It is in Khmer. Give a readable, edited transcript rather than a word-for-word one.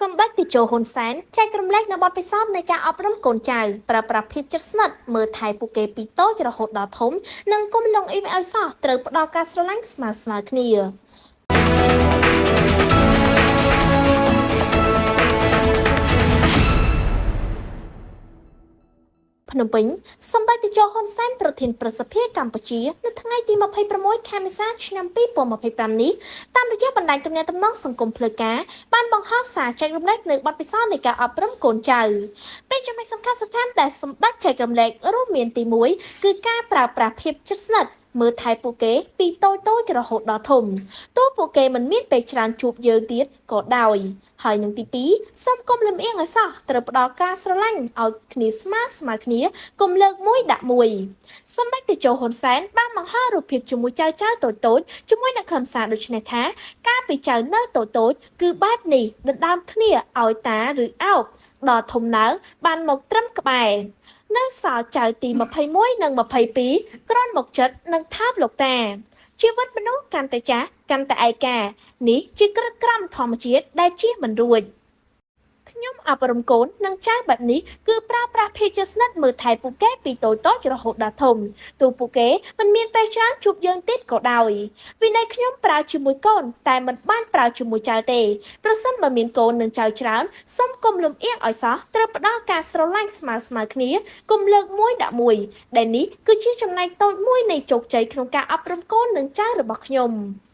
សម្ដេចតេជោហ៊ុនសែនចែករំលែកនូវបទពិសោធន៍នៃការអប់រំកូនចៅប្រើប្រាស់ភាពជិតស្និទ្ធមើលថែពួកគេពីតូចរហូតដល់ធំនិងកុំលងអ៊ីមឲ្យសោះត្រូវផ្ដល់ការស្រឡាញ់ស្មើៗគ្នា។ ភ្នំពេញសម្ដេចតេជោហ៊ុនសែនប្រធានប្រសិទ្ធភាពកម្ពុជានៅថ្ងៃទី26ខែមេសាឆ្នាំ2025នេះតាមរយៈបណ្ដាញទំនាក់ទំនងសង្គមផ្លូវការបានបង្ហោះសារចែករំលែកនៅបទពិសោធន៍នៃការអប់រំកូនចៅពេលចំណុចសំខាន់ៗដែលសម្ដេចចែករំលែករួមមានទី1គឺការប្រើប្រាស់ភាពជិតស្និទ្ធមើលថែពួកគេពីតូចៗរហូតដល់ធំទោះពួកគេមិនមានពេលច្រើនជួបយើងទៀតក៏ដោយហើយនឹងទី2សូមកុំលំអៀងឲ្យសោះត្រូវផ្ដល់ការស្រឡាញ់ឲ្យគ្នាស្មើស្មើគ្នាកុំលើកមួយដាក់មួយសម្ដេចតេជោហ៊ុនសែនបានបង្ហោះរូបភាពជាមួយចៅចៅតូចៗជាមួយនឹងខ្លឹមសារដូចនេះថាកាលពីចៅនៅតូចៗគឺបែបនេះដណ្ដើមគ្នាឲ្យតាឬអោបដល់ធំឡើងបានមកត្រឹមក្បែរនៅសល់ចៅទី21និង22គ្រាន់មកចិត្តនិងថើបលោកតាជីវិតមនុស្សកាន់តែចាស់កាន់តែឯកានេះជាក្រិតក្រមធម្មជាតិដែលជៀសមិនរួចខ្ញុំអប់រំកូននិងចៅបែបនេះគឺប្រើប្រាស់ភាពជិតស្និទ្ធមើលថែពួកគេពីតូចៗរហូតដល់ធំទោះពួកគេមិនមានពេលច្រើនជួបយើងទៀតក៏ដោយវិន័យខ្ញុំប្រើជាមួយកូនតែមិនបានប្រើជាមួយចៅទេប្រសិនបើមានកូននិងចៅច្រើនសូមកុំលំអៀងឲ្យសោះត្រូវផ្ដល់ការស្រឡាញ់ស្មើៗគ្នាកុំលើកមួយដាក់មួយដែលនេះគឺជាចំណែកតូចមួយនៃជោគជ័យក្នុងការអប់រំកូននិងចៅរបស់ខ្ញុំ។